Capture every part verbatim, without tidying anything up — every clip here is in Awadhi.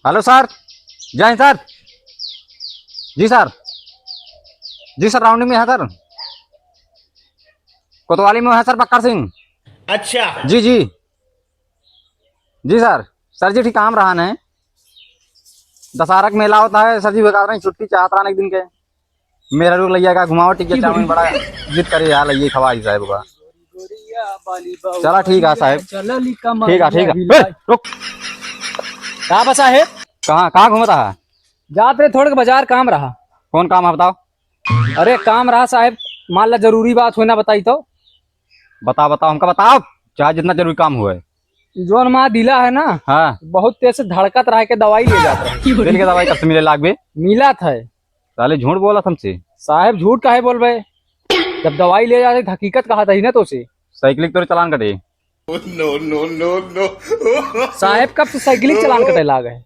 हेलो सर, जय हिंद सर। जी सर, जी सर, राउंडिंग में है सर, कोतवाली में है सर, बक्कर सिंह। अच्छा। जी, जी, जी सर। सर जी, ठीक काम रहा न, दशहरा का मेला होता है सर जी, बता रहे हैं, छुट्टी चाहत रहा न एक दिन के। मेहरारू लइया का घुमाओ, टिकिया चाउमीन बड़ा जिद करे यार, लइया खवा ही साहेब का। चला ठीक है साहेब। ठीक है, ठीक है। ए, रुक। का बा साहेब? कहाँ, कहाँ घूमता है? जात रहे थोड़े के बाजार, काम रहा। कौन काम है बताओ? अरे काम रहा साहेब, मान ला जरूरी बात हो ना बताई तो। बताओ, बताओ, हमका बताओ, चाहे जितना जरूरी काम हुआ है। जौन माँ दिला है ना, हाँ। बहुत तेज से धड़कत रहा के दवाई ले जात रहे। दिल के दवाई कब से मिले लाग बे? मिला था। साले झूठ बोला हमसे। साहेब झूठ काहे बोलबे? जब दवाई ले जाते तो हकीकत कहा था ही ना तो से। साइकिल के तोरे चालान कटे। No, no, no, no। साहेब कब से साइकिल के चालान कटे लाग है?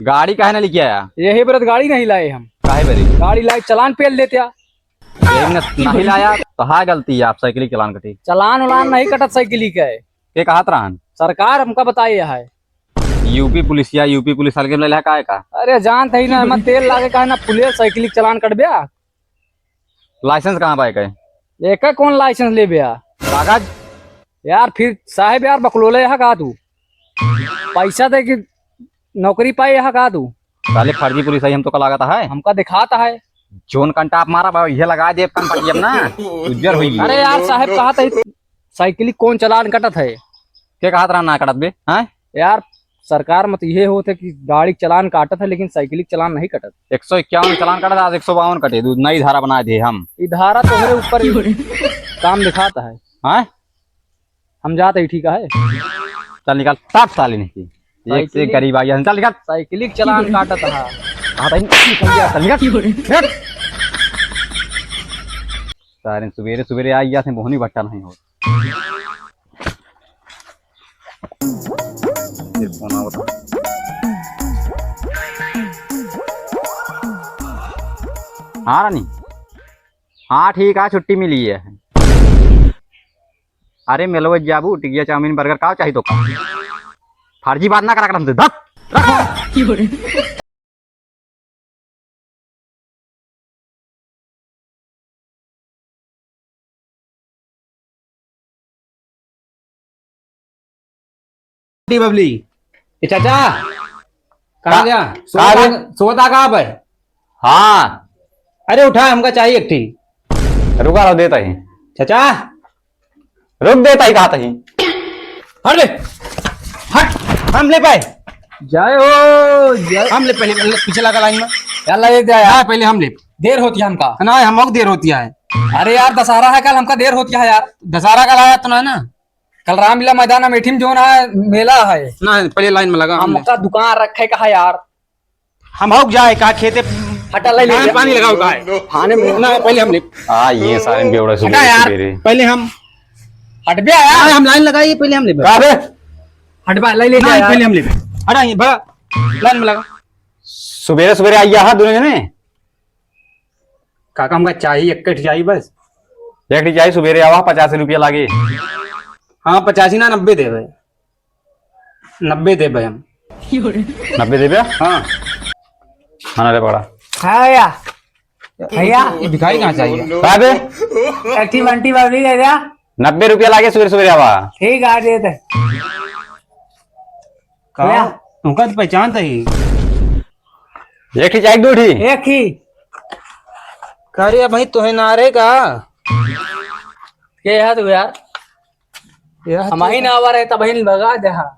गाड़ी काहे ना लेके आया? यही बरत गाड़ी नहीं लाए हम। काहे बरे? गाड़ी लाए चालान पेल देते आ। यही ना नहीं लाया तो हाँ गलती है, आप साइकिल के चालान कटे। चालान उलान नहीं कटत साइकिल के। के कहत रहन? सरकार हमका बताए है। यूपी पुलिस या यूपी पुलिस हल्के में ले लिहा काहे का? अरे जानत ही ना, हम तेल लागे काहे ना फुले साइकिल के चालान कटबे आ? लाइसेंस कहाँ पाए के? एका कौन लाइसेंस लेबे आ? कागज? यार फिर साहेब यार बकलोले यहाँ का तू? पैसा दे के नौकरी पाए यहाँ का तू? साले फर्जी पुलिस आई, हम तो का लागत है। हमका दिखाता है। जोन कंटा आप मारा बा, इहे लगा दे कन पटियम ना। उज्जर हुई। अरे यार साहेब कहा था साइकिल कौन चालान कटत है? के कहत रहा ना कटत बे? हैं? यार सरकार मत ये होत है कि गाड़ी के चालान काटत है लेकिन साइकिल के चालान नहीं कटत। एक सौ इक्यावन चालान कटत, आज एक सौ बावन कटे, दू नई धारा बना दे हम। ई धारा तोहरे ऊपर काम दिखाता है। हैं? हम जाते ही ठीक है। चल निकाल, साफ साले नहीं की। एक से एक साइकिल गरीब आ गया, चल निकाल। साइकिल के चालान काटत है। हाँ, भाई, निकल गया, चल निकल। हट। सारे सुबेरे सुबेरे आ गया थे, मोहनी भट्टा नहीं हो। ये फोन आवत है। हाँ रानी, हाँ ठीक है, छुट्टी मिली है। अरे मेलवे जाबू, टिकिया चाउमीन बर्गर का चाही तो का? फर्जी बात ना करा कर हमसे, धत, रख। बबली, ए चाचा, कहाँ का, गया? का सोता, रे? सोता कहाँ पे? हाँ। अरे उठा, हमका चाहिए एक ठी। रुका रहो, देता ही। चाचा। रुक देता ही, कहा था ही। हट बे। हट, हम ले पाए। जय हो, जय। हम ले पहले, पहले पीछे लगा लाइन में। यार, ले दे यार। हाँ, पहले हम ले। देर होती है हमका। ना, हम लोग देर होती है। अरे यार, दशहरा है कल, हमका देर होती है यार। दशहरा कल आया तो ना, ना। कल रामलीला मैदान अमेठी में जो ना मेला है। ना, पहले लाइन में लगा, हम ले। हमका दुकान रखे का है यार। हम हौक जाए का खेते। हटा, ले ले खान जा। पानी लगाओ का है? खाने में ना, पहले हम ले। आ, ये सारे बेवड़ा सुबह हटा यार। सुबह रे। पहले हम हट बे यार। ना, हम लाइन लगाइए, पहले हम ले। का बे? हट बा, ले ले ना, जा यार। पहले हम ले। हटा, ये बड़ा लाइन में लगा। सुबेरे सुबेरे आइया हा दोनों जने। काका, हमका चाही, एक कट चाही बस। एक कट चाही, सुबेरे आवा, पचास रुपया लागे। हाँ, पचासी ना, नब्बे देबे। नब्बे देबे हम। नब्बे देबे? हाँ। हाँ, अरे बड़ा। हाँ भैया। भैया। ये भिखारी कहाँ से आई है? का बे? एक ठी बंटी बबली दे दे। नब्बे रुपया लागे, सुबेरे सुबेरे आवा। ठीक है, दे दे। का? भैया। उनका तो पहचानता ही। एक ही चाहे दो ही? एक ही। का रे भाई, तोहे ना रे का? के है तू यार? यार हम ही ना आवा रहे, तब ही भगा दे, हाँ।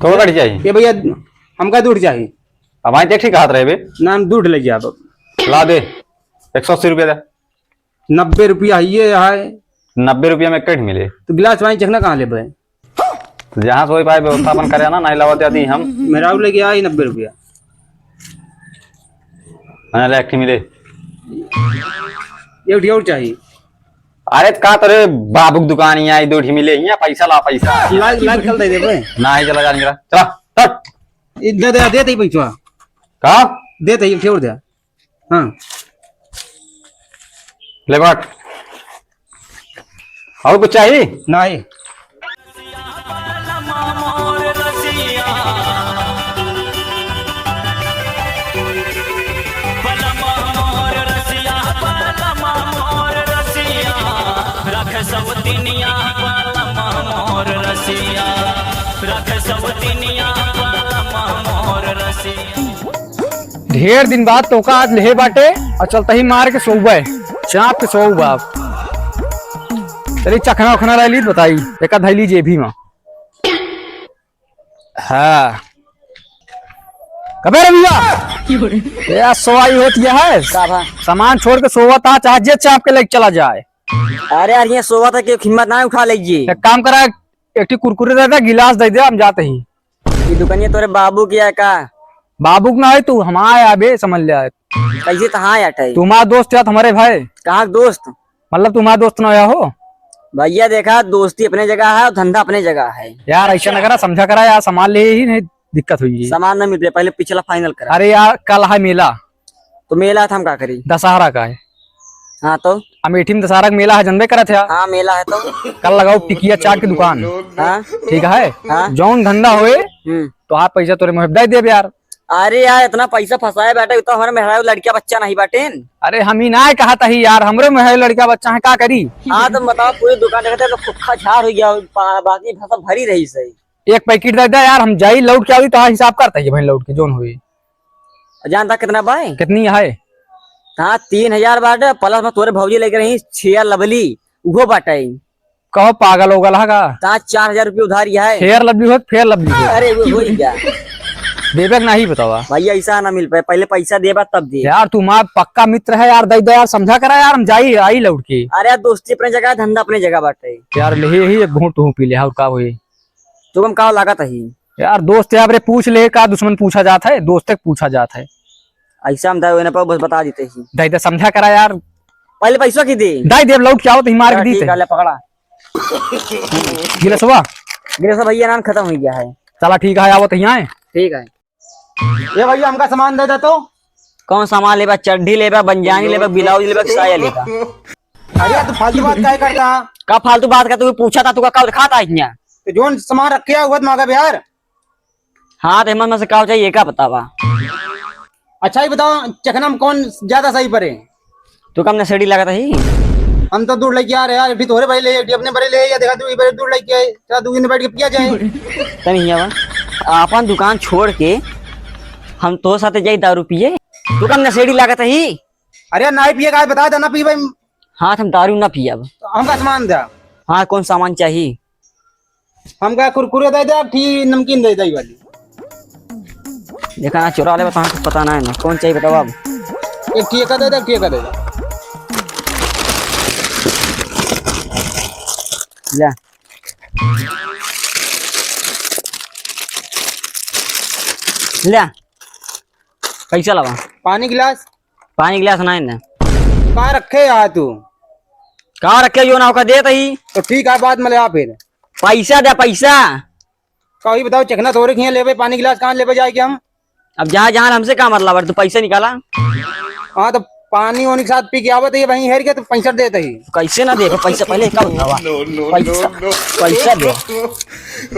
तो कट जाई? ये भैया, हमका दूध चाही। अब आई देख ठीक हाथ रहे बे। ना, हम दूध ले जाब। ला दे, एक सौ अस्सी रुपया दे। नब्बे रुपया है, ये है। नब्बे रुपया में कट मिले। तो गिलास वाइन चखना कहाँ लेबे? जहाँ से होई पाए व्यवस्था अपन करे ना, नहीं लावत आती हम। मेरा लेके आई नब्बे रुपया। हाँ, ले, एक ठे मिले। एक ठे और चाहिए। अरे का तोरे बाबू की दुकान ही आई, दो ठे मिले, यहाँ पैसा ला, पैसा। लाग, लाग कल दे देबे। ना ही चला जा निकला। चला, चल। ए, दे, दे, दे, दे पैसा। का? दे, दे, एक ठे और दे। हाँ। ले बाट। और कुछ चाहिए? नहीं। ढेर दिन बाद तोका आज लेहे बाटे और चलता ही मार के सोउबे, चाप के सोउबे। चली चखना उखना ला ली, बताई, एका धैली जेबी मा। हाँ। कबे रे भैया? यार, सोवाई होत यह है। का भा? सामान छोड़ के सोवत हा, चाहे जे चाप के लेके चला जाए। अरे यार, ये सोवत है कि हिम्मत ना उठा लीजिए। एक काम करा, एक ठी कुरकुरे दे दे, गिलास दे दे, हम जाते ही। ये दुकानिया तोरे बाबू की है का? बाबू की ना है, तू हमारा है बे, समझ ले। कैसे तहाँ आटे? तू हमारा दोस्त है, तुम्हारे भाई। कहाँ दोस्त? मतलब तुम्हारा दोस्त ना आया हो? भैया देखा, दोस्ती अपने जगह है और धंधा अपने जगह है। यार ऐसा ना करा, समझा करा यार, सामान ले ही नहीं दिक्कत हुई है। सामान ना मिल रहा, पहले पिछला final करा। अरे यार कल है मेला। तो मेला था हम का करी? दशहरा का है। हाँ तो? अमेठी में दशहरा का मेला है, जनबे करत है। हाँ मेला है तो? कल लगाओ टिकिया चाट की दुकान। हाँ? ठीक है? हाँ? जौन धंधा होए हम्म। तो आप पैसा तोरे मुँह दे देब यार। अरे यार, इतना पैसा फंसाए बाटे, उ तो हमारे मेहरारू लड़किया बच्चा नहीं बाटेन। अरे हम ही ना कहा था ही यार, हमरो मेहरारू लड़का बच्चा है, का करी? हाँ, तो बताओ, पूरी दुकान देखते तो खुखा झार हो गया, पा-, बाकी फसल भरी रही सही। एक पैकेट दे दे यार, हम जाई लौट के आई तो हाँ हिसाब करता ही भाई, लौट के जोन हुई। जानता कितना बाय? कितनी है? हाँ, तीन हजार बाटे, plus में तोरे भौजी लेके रही छह लवली, उहो बाटे। कहो पागल हो गल हा का? ता चार हजार रुपये उधार ही है। Fair Lovely हो, Fair Lovely हो। अरे वो हो ही गया। देबे के नहीं बतावा। भैया ऐसा ना मिल पाए, पहले पैसा देबा तब दे। यार तू हमार पक्का मित्र है यार, दे दे यार, समझा करा यार, हम जाई आई लौट के। अरे यार दोस्ती अपने जगह, धंधा अपने जगह बाटे। यार ले ही एक घूंट तू पी ले, और का होई? तू हम का लागत ही? यार दोस्त यार रे पूछ ले, का दुश्मन पूछा जात है, दोस्त के पूछा जात है। ऐसा हम दाई ना पाओ, बस बता देते ही। दे दे समझा करा यार। पहले पैसा की दे। दे दे लौट के आओ तो ही मार के हाँ, दी ठीक थे। है, ले पकड़ा। गिलसवा। गिलसवा भैया नाम खत्म हो गया है। चला ठीक है, आवत यहाँ है। ठीक है। ये भैया हमका सामान दे दे तो। कौन सामान लेबा? चड्ढी लेबा, बंजानी लेबा, ब्लाउज लेबा, साया लेबा? अरे यार तू फालतू बात काहे करता? का फालतू बात का? तू पूछा था, तू का, का दिखाता है यहाँ? तो जोन सामान रखे है, वो मांगा यार। हाँ, तो हिम्मत में से का चाहिए, का बतावा? अच्छा, ये बताओ, चखना में कौन ज्यादा सही पड़े? तू कम नशेड़ी लागत ही। हम तो दूर लेके आ रहे यार, अभी तोहरे बड़े ले, अभी अपने बड़े ले, या देखा तू, ये बड़े दूर लेके आए, चला दू दिन बैठ के पिया जाए। तनी हिया बा। आपन दुकान छोड़ के हम तो साथे जाई दारू पिए। तू कम नशेड़ी लागत ही। अरे, ना ही पिए का, बता दे, ना पी भाई। हाँ, हम दारू ना पियब। तो हमका सामान दे। हाँ, कौन सामान चाहिए? हमका कुरकुरे दे दे, एक ठी नमकीन दे दे, ई वाली। देखा ना, चुरा ले, बता, हमको पता ना है ना, कौन चाहिए बताओ अब। एक ठी एका दे दे, एक ठी एका दे दे। ले। ले। पैसा लावा। पानी गिलास? पानी गिलास ना है ना। कहाँ रखे यार तू? कहाँ रखे, यो ना होकर देत ही। तो ठीक है, बाद में ले आ फिर। पैसा दे, पैसा। कहीं बताओ, चखना थोड़े खिया लेबे, पानी गिलास कहाँ लेबे जाए के हम? अब जहाँ, जहाँ हमसे का मतलब है, तू पैसा निकाला। हाँ, तो पानी वानी के साथ पी के आवत है, वहीं हेर के तो पैसा देते ही। कैसे ना देबे पैसा, पहले का बतावा। पैसा, पैसा दे।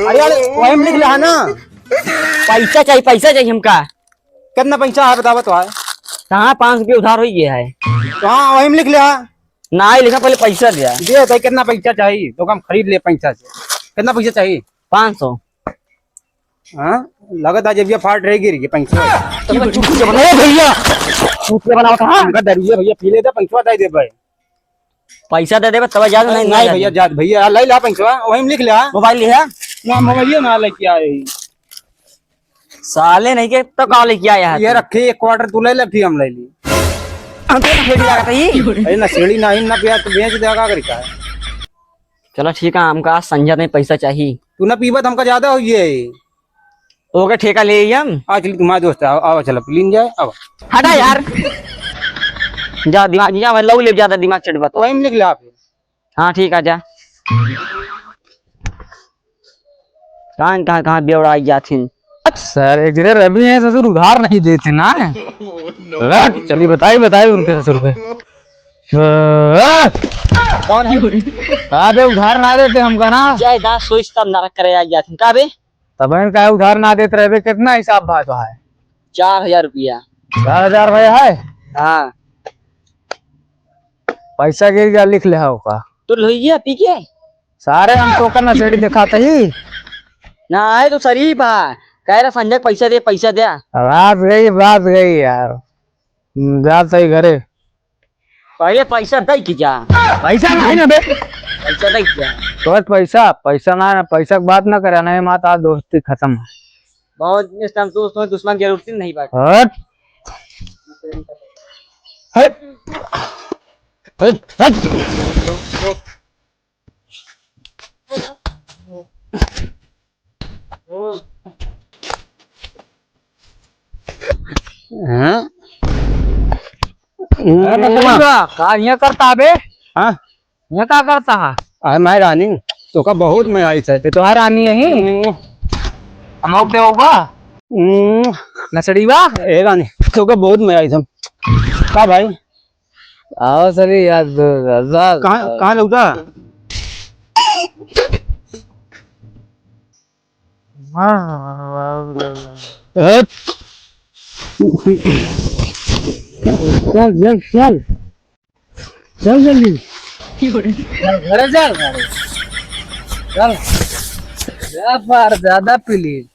अरे यार, वही में लिख ले है ना। पैसा चाहिए, पैसा चाहिए हमका। कितना पैसा है बतावा तो है। कहाँ, पाँच रुपये उधार हो गया है। तो हाँ, वही में लिख ले है। ना ही लिखा, पहले पैसा दे। दे तो कितना पैसा चाहिए, तो हम खरीद ले पैसा से। कितना पैसा चाहिए? पाँच सौ। हाँ, लगत आज जब ये फाट रही गिर गई पैसा। तो मैं चुटकी से बना, ए भैया, चुटकी बनाओ कहाँ? हमका दरिया भैया पी ले दे, पैसा दे दे भाई। पैसा दे देबे तब जा, नहीं, नहीं नहीं दे। भैया, जा भैया, ले ला पैसा, वही में लिख ले। मोबाइल लिहा। ना, मोबाइल ना लेके आए। साले नहीं के तो का लेके आया है ये तू? रखे, एक क्वार्टर तू ले ले, फिर हम ले ली। हम तो नशेड़ी लागत है ये। अरे नशेड़ी ना, ना पिया तो बेच दे, का करी का है? चला ठीक है, हमका आज संझा में पैसा चाहिए। तू ना पीबा तो हमका ज्यादा हो गया है। ओके, ठेका ले ही हम। आ चली, तुम्हारे दोस्त, आओ, आओ, चलो, लीन जाए, आओ। हटा यार। जा दिमाग, जा, मैं लऊ ले, ज्यादा दिमाग चढ़बा तो। वही में लिख ले आप। हाँ, ठीक है, जा। कहाँ, कहाँ, कहाँ बेवड़ा आई जात हिन। सर, एक जगह रवि है, ससुर उधार नहीं देते ना। रट, चलिए, बताइए, बताइए उनके ससुर पे। कौन है? अबे, उधार ना देते हमका ना। जय दास सोच तब नरक करे आई जात हिन। का बे? तब इनका उधार ना देत रहबे, कितना हिसाब भाई तो है? चार हजार रुपया। चार हजार भाई है? हाँ। पैसा गिर गया, लिख ले है ओका। तो लोहिया पी के? सारे हम तो का नशेड़ी दिखाते ही। ना आए तो शरीफ है, कह रहा संजय पैसा दे, पैसा दे। रात गई, बात गई यार। हम्म, जा सही घरे। पहले पैसा दे कि जा। पैसा नहीं ना बे। पैसा दे कि जा। तो पैसा, पैसा ना, ना, पैसा की बात ना करे, नहीं माता दोस्ती खत्म। बहुत इस टाइम दोस्त हो, दुश्मन की जरूरत ही नहीं बात। हट। हट। हट, हट। हाँ? अरे, का यहाँ करता बे? हाँ? यहाँ का करता है? अरे, मैं रानी, तोका बहुत मजा आई सर। ये तो है रानी यही। हम्म। हम लोग पे होगा? हम्म। नसड़ी बा? ए रानी, तोका बहुत मजा आई सर। का भाई? आओ सर, यार, दो, दो, दो। कहाँ, कहाँ लौटा? हट। चल, चल, चल। चल जल्दी। चल, घरे चल, घरे। चल। या बार ज्यादा पी ली।